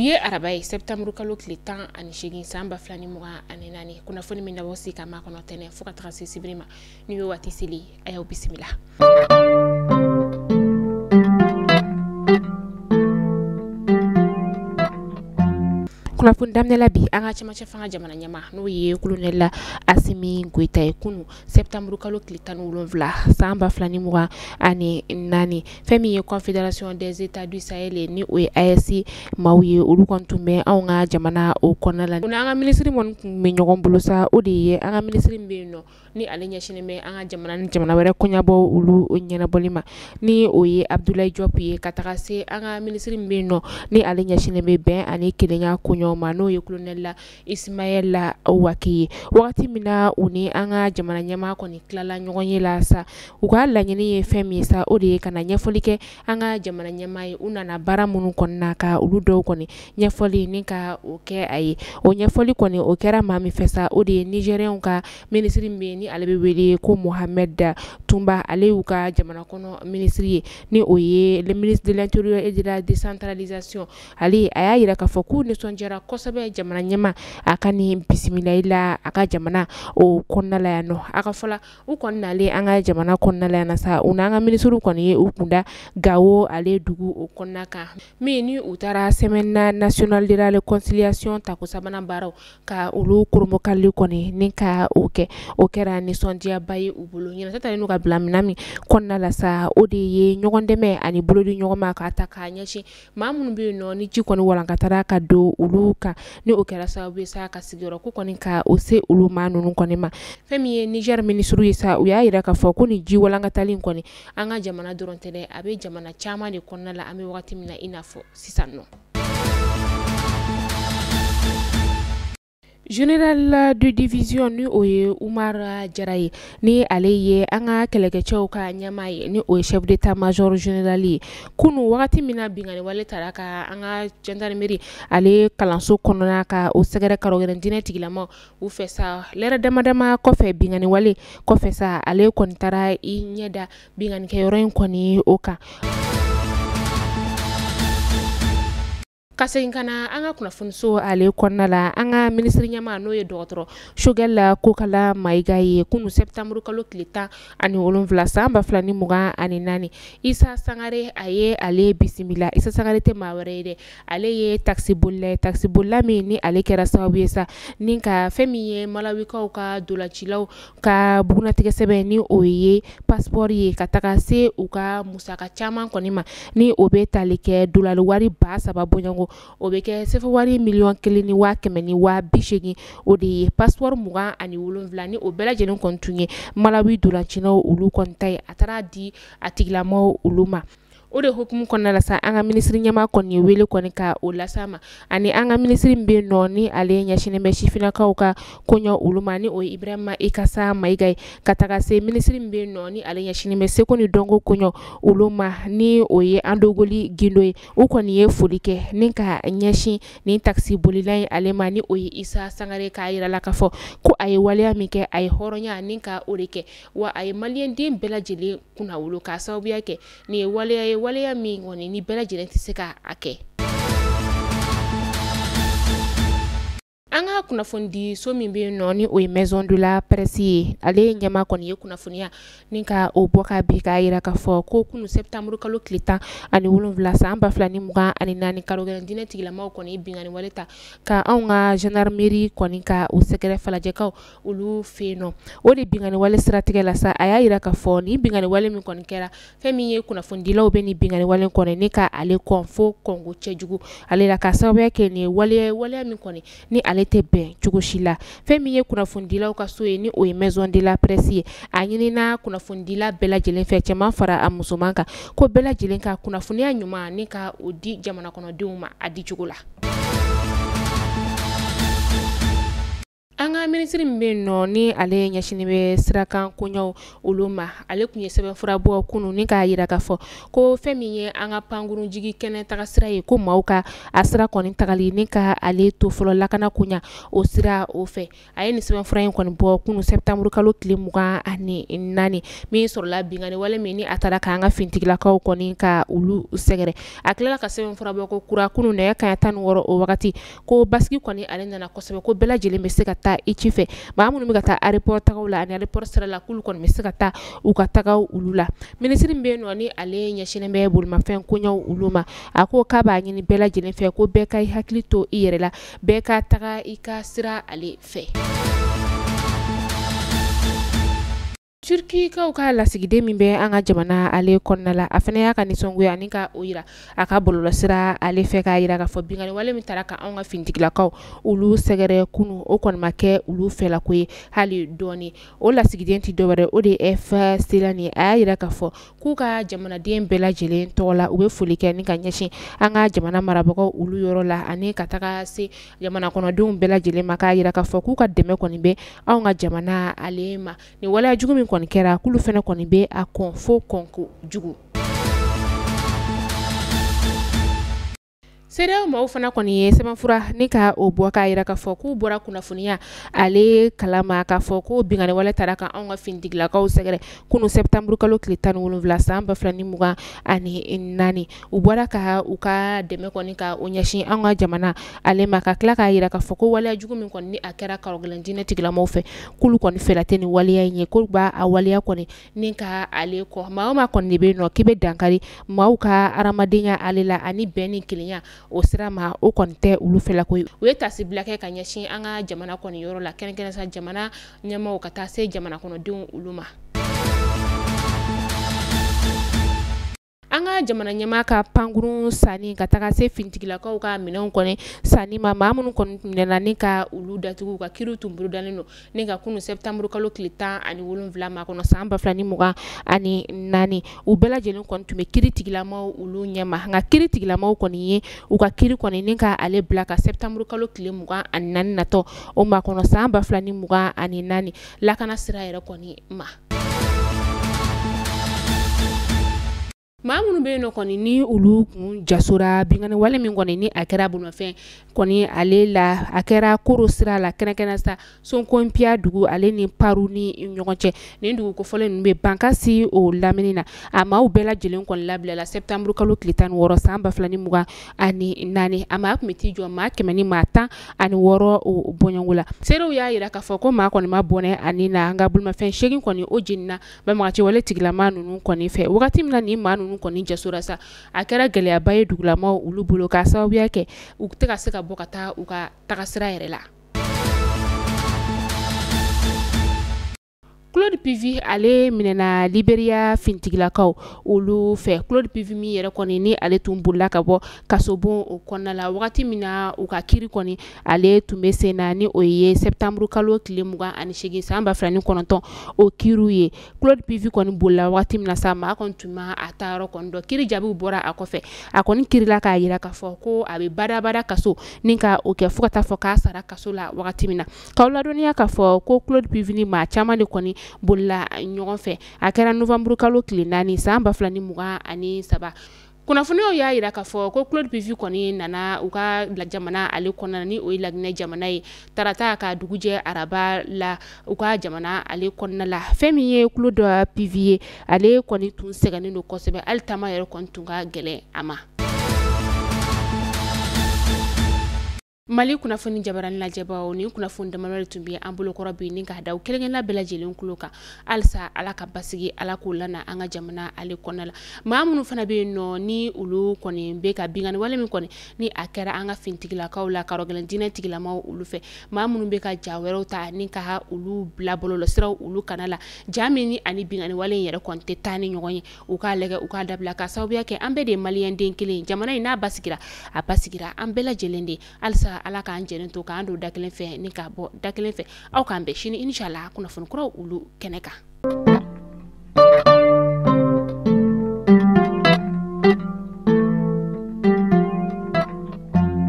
Bi ye araba ye, septembre kalo tile 18 san 2024. Kunnafoni min dabɔ si ka makɔnɔ tɛnɛ fo ka taga se sibiri ma, ni y'o waati seli, a y'aw bisimila. Kunnafoni daminɛ la bi, an ka cɛmancɛ fanga jamana ɲɛmaa n'o ye colonel Asimi Goyita ye, kunu septembre kalo tile 17 san 2024, fɛn min ye Confédération des États du Sahel ni o ye AES maaw ye, olu kɔni tun bɛ anw ka jamana o kɔnɔna la. An ka minisiri kɔni tun bɛ ɲɔgɔn bolo sa, o de ye an ka minisiri min bɛ yen nɔ ni ale ɲɛsinnen bɛ an ka jamana ni jamana wɛrɛ kɔɲabɔ olu ɲɛnabɔli ma, ni o ye Abdoulaye Diop ye, ka taga se an ka minisiri min bɛ yen nɔ ni ale ɲɛsinnen bɛ bɛn ani kelenya koɲɛw ma, n'o ye colonel Ismaël Wagué ye. Wagati min na u ni an ka jamana ɲɛmaa kɔni tilala ɲɔgɔn ye la sa, u ka laɲini ye fɛn min ye sa, o de ye ka na ɲɛfɔli kɛ an ka jamana ɲɛmaa ye, u nana baara minnu kɔni na ka olu dɔw kɔni ɲɛfɔli ni ka o kɛ a ye. O ɲɛfɔli kɔni o kɛra maa min fɛ sa, o de ye Nigériens ka minisiri min bɛ yen ni ale bɛ wele ko Mohamed Toumba, ale y'u ka jamana kɔnɔ minisiri ye, ni o ye le ministre de l'Intérieur et de la décentralisation. Ale a y'a yira k'a fɔ k'u nisɔndiyara kosɛbɛ jamana ɲɛmaa a ka nin bisimilali la a ka jamana o kɔnɔna la yan nɔ. A ka fɔ la, u kɔni nalen an ka jamana kɔnɔna la yan sa, u n'an ka minisiriw kɔni ye u kunda Gawo ale dugu o kɔnɔna kan, min ni u taara semaine nationale de la réconciliation tako sabanan baaraw ka olu kurunbonkari kɔni ni ka o kɛ. O kɛra nisɔndiyaba ye u bolo. Ɲinan ta n'u ka bila minɛn min kɔnɔna la sa, o de ye ɲɔgɔn dɛmɛ ani bolodi ɲɔgɔn ma ka ta k'a ɲɛsin maa minnu bɛ yen nɔ ni ji kɔni walankatara ka don olu kan, ni o kɛra sababu ye sa ka sigiyɔrɔ ko kɔni ka o se olu maa ninnu kɔni ma. Fɛn min ye Niger minisiriw ye sa, u y'a yira k'a fɔ ko nin ji walankatali in kɔni an ka jamana dɔrɔn tɛ dɛ, a bɛ jamana caman de kɔnɔna la an bɛ wagati min na i n'a fɔ sisan nɔ. Général de division ni o ye Umar Jara ye, ni ale ye an ka kɛlɛkɛcɛw ka ɲɛmaa ye, ni o ye chef d'état-major général ye, kunu wagati min na binkanni wale tara ka an ka gendarmerie ale kalanso kɔnɔna ka o sɛgɛrɛ karogɛrɛn diinɛ tigilamaw u fɛ sa, lɛrɛ dama dama kɔfɛ binkanni wale kɔfɛ sa, ale kɔni taara i ɲɛ da binkannikɛyɔrɔ in kɔni o kan. Ka segin ka na an ka kunnafoniso ale kɔnɔna la, an ka minisiri ɲɛmaa n'o ye dɔgɔtɔrɔ Choguel Kokalla Maïga ye, kunu septembre kalo tile 17 san 2024, Isa Sangare a ye ale bisimila. Isa Sangare tɛ maa wɛrɛ ye dɛ, ale ye taxi bolila ye, taxi bolila min ni ale kɛra sababu ye sa ni ka fɛn min ye Malawikaw ka dolancilaw ka bugunnatigɛ sɛbɛn ni o ye passeport ye, ka taga se u ka musaka caman kɔni ma, ni o bɛ tali kɛ dolari wari 3000 bɔɲɔgɔnko, o bɛ kɛ sefa wari 1,180,000, o de ye passeport 27, ni o bɛɛ lajɛlen kɔni tun ye Malawi dolancinaw olu kɔni ta ye. A taara di a tigilamaw olu ma. O de hukumu kɔnɔna la sa, an ka minisiri ɲɛmaa kɔni ye wele kɔni ka o las'a ma, ani an ka minisiri min bɛ yen nɔ ni ale ɲɛsinnen bɛ sifinnakaw ka koɲɛ olu ma, ni o ye Ibrahima Ikasa Mayiga ye, ka taga se minisiri min bɛ yen nɔ ni ale ɲɛsinnen bɛ seko ni dɔnko koɲɛ olu ma, ni o ye Andogoli Gindo ye. U kɔni ye foli kɛ ni ka ɲɛsin nin taxi bolila in ale ma, ni o ye Isa Sangare, k'a yira la k'a fɔ ko a ye waleya min kɛ, a ye hɔrɔnya ni ka o de kɛ, wa a ye maliyɛnden bɛɛ lajɛlen kunnawolo k'a sababuya kɛ nin ye waleya ye, waleya min kɔni ni bɛɛ lajɛlen tɛ se ka a kɛ. An ka kunnafoni so min bɛ yen nɔ ni o ye Maison de la Presse ye, ale ɲɛmaa kɔni ye kunnafoniya ni ka o bɔ ka bi k'a yira k'a fɔ ko kunu septembre kalo tile 17 san 2024, karogɛrɛn diinɛ tigilamaw kɔni ye binkanni wale ta ka anw ka gendarmerie kɔni ka o sɛgɛrɛ Falajɛkaw olu fɛ yen nɔ. O de binkanni wale siratigɛ la sa, a y'a yira k'a fɔ nin binkanni wale min kɔni kɛra, fɛn min ye kunnafonidilaw bɛ nin binkanni wale kɔni ni ka ale kɔn fo kɔnko cɛjugu ale la, k'a sababuya kɛ nin ye waleya min kɔni ni ale tɛ bɛn cogo si la. Fɛn min ye kunnafonidilaw ka so ye, ni o ye Maison de la Presse ye, a ɲinina kunnafonidila bɛɛ lajɛlen fɛ, cɛman fara a musoman kan, ko bɛɛ lajɛlen ka kunnafoniya ɲuman ni ka o di jamana kɔnɔdenw ma a di cogo la. An ka minisiri min bɛ yen nɔ ni ale ɲɛsinnen bɛ sirakan koɲɛw olu ma, ale tun ye sɛbɛnfura bɔ kunun ni k'a jira k'a fɔ ko fɛn min ye an ka pankurunjigi kɛnɛ taga sira ye, ko maaw ka a sira kɔni tagali ni ka ale to fɔlɔ lakana koɲa o sira o fɛ. A ye nin sɛbɛnfura in kɔni bɔ kunun septembre kalo tile 24 min sɔrɔla binkanni wale min ni a taara k'an ka fintigilakaw kɔni ka olu sɛgɛrɛ. A tilala ka sɛbɛnfura bɔ ko kura kunun nɛgɛ kanɲɛ 16 o wagati, ko basigi kɔni ale nana kosɛbɛ, ko bɛɛ lajɛlen bɛ se ka taa i ci fɛ. Maa minnu bɛ ka taa aéroport tagaw la ani aéroport sira la, k'olu kɔni bɛ se ka taa u ka tagaw olu la. Minisiri min bɛ yen nɔ ni ale ɲɛsinnen bɛ bolimafɛn koɲɛw olu ma, a ko k'a b'a ɲini bɛɛ lajɛlen fɛ ko bɛɛ ka i hakili to i yɛrɛ la, bɛɛ ka taga i ka sira ale fɛ. Turkikaw ka lasigiden min bɛ an ka jamana ale kɔnɔna la, a fana y'a ka nisɔngoya ani ka o yira a ka bɔlɔlɔsira ale fɛ, k'a yira k'a fɔ binkanni wale min taara ka anw ka finitigilakaw olu sɛgɛrɛ kunun, o kɔni ma kɛ olu fɛlako ye hali dɔɔni. O lasigiden tɛ dɔwɛrɛ, o de ye F Selani. A y'a yira k'a fɔ k'u ka jamanaden bɛɛ lajɛlen tɔgɔ la, u bɛ foli kɛ ni ka ɲɛsin an ka jamana marabagaw olu yɔrɔ la ani ka taga se jamana kɔnɔdenw bɛɛ lajɛlen ma, k'a yira k'a fɔ k'u ka dɛmɛ kɔni bɛ anw ka jamana ale ma. Nin waleya jugu min kɔni kɛra, k'olu fana kɔni bɛ a kɔn fo kɔnko jugu. CEDEAO maaw fana kɔni ye sɛbɛnfura ni ka o bɔ k'a yira k'a fɔ k'u bɔra kunnafoniya ale kalama k'a fɔ ko binkanni wale taara ka anw ka finitigilakaw sɛgɛrɛ kunun septembre kalo tile 17 san 2024. U bɔra ka u ka dɛmɛ kɔni ka o ɲɛsin an ka jamana ale ma, ka tila k'a yira k'a fɔ ko waleya jugu min kɔni ni a kɛra karɔgɛlɛn diinɛ tigilamaw fɛ, k'olu kɔni fɛla tɛ nin waleya in ye, k'olu b'a a waleya kɔni ni ka ale kɔ. Maa o maa kɔni de bɛ yen nɔ k'i bɛ dankari maaw ka hadamadenya ale la ani bɛn ni kelenya o sira ma, o kɔni tɛ olu fɛla ko ye. U ye tasibila kɛ ka ɲɛsin an ka jamana kɔni yɔrɔ la, kɛrɛnkɛrɛn sa jamana ɲɛmaaw ka taa se jamana kɔnɔdenw olu ma. An ka jamana ɲɛmaa ka pankurun sanni ka taga se finitigilakaw ka minɛnw kɔni sanni ma, maa minnu kɔni minɛna ni ka olu datugu, u ka kiriw tun bolodalen don ni ka kunun septembre kalo tile 17 ma kɔnɔ san 2024. U bɛɛ lajɛlen kɔni tun bɛ kiri tigilamaw olu ɲɛma, nka kiri tigilamaw kɔni ye u ka kiri kɔni ni ka ale bila ka septembre kalo tile 24 natɔ o ma kɔnɔ san 2024 lakana sira yɛrɛ kɔni ma. Maa minnu bɛ yen nɔ kɔni ni olu kun jasora binkanni wale min kɔni ni a kɛra bolimafɛn kɔni ale la, a kɛra Koro sira la, kɛrɛnkɛrɛn sa Sonkonpiya dugu ale ni Paru ni ɲɔgɔn cɛ. Nin dugu kofɔlen ninnu bɛ Bankasi o lamini na. A maaw bɛɛ lajɛlen kɔni labilala septembre kalo tile 16 san 2024. A maa tun bɛ t'i jɔ maa 116 o bɔɲɔgɔnko la. Seerew y'a yira k'a fɔ ko maa kɔni ma bɔnɛ ani na, nka bolimafɛn 8 kɔni o jenina banbagaci wale tigilama ninnu kɔni fɛ. Wagati min na nin maa ninnu kɔni jasora sa, a kɛra gɛlɛyaba ye dugulamaw olu bolo, k'a sababuya kɛ u tɛ ka se ka bɔ ka taa u ka tagasira yɛrɛ la. Claude Pivi ale minɛna Liberia fintigilakaw olu fɛ. Claude Pivi min yɛrɛ kɔni ni ale tun bolila ka bɔ kasobon o kɔnɔna la wagati min na u ka kiri kɔni ale tun bɛ sen na, ni o ye septembre kalo tile 28 san 2009 o kiriw ye. Claude Pivi kɔni bolila wagati min na sa, maa kɔni tun ma a taayɔrɔ kɔni dɔn. Kiri jaabiw bɔra a kɔfɛ, a kɔni kirila k'a yira k'a fɔ ko a bɛ badabada kaso ni ka o kɛ fo ka taa fɔ k'a sara kaso la wagati min na. K'aw ladɔnniya k'a fɔ ko Claude Pivi ni maa caman de kɔni bolila ɲɔgɔn fɛ. A kɛra novembre kalo tile 4 san 2023. Kunnafoniyaw y'a yira k'a fɔ ko Claude Pivi kɔni nana u ka jamana ale kɔnɔna ni o ye Laginɛ jamana ye tarata ka dugujɛ araba la u ka jamana ale kɔnɔna la. Fɛn min ye Claude Pivi ye, ale kɔni tun sɛgɛnnen don kosɛbɛ, hali taama yɛrɛ kɔni tun ka gɛlɛn a ma. Mali kunnafoni jabarani lajɛbaw, ni kunnafoni damadɔ de tun bɛ an bolokɔrɔ bi ni k'a da u kelenkelenna bɛɛ lajɛlen kulo kan. Halisa Ala ka basigi, Ala k'o lana an ka jamana ale kɔnɔna la. Maa minnu fana bɛ yen nɔ ni olu kɔni bɛ ka binkanni wale min kɔni ni a kɛra an ka fintigilakaw la, karɔgɛlɛn diinɛ tigilamaw olu fɛ, maa minnu bɛ ka ja wɛrɛw ta ni ka olu bila bɔlɔlɔsiraw olu kana la, ja min ni ani binkanni wale in yɛrɛ kɔni tɛ taa ni ɲɔgɔn ye, u k'a lajɛ u k'a dabila, k'a sababuya kɛ an bɛɛ de ye maliyɛn den kelen ye. Jamana in n'a basigira, a basigira an bɛɛ lajɛlen de. Halisa Ala k'an jɛlen to k'an don da kelen fɛ ni k'a bɔ da kelen fɛ. Aw k'an bɛn sini inshallah kunnafoni kuraw olu kɛnɛ kan.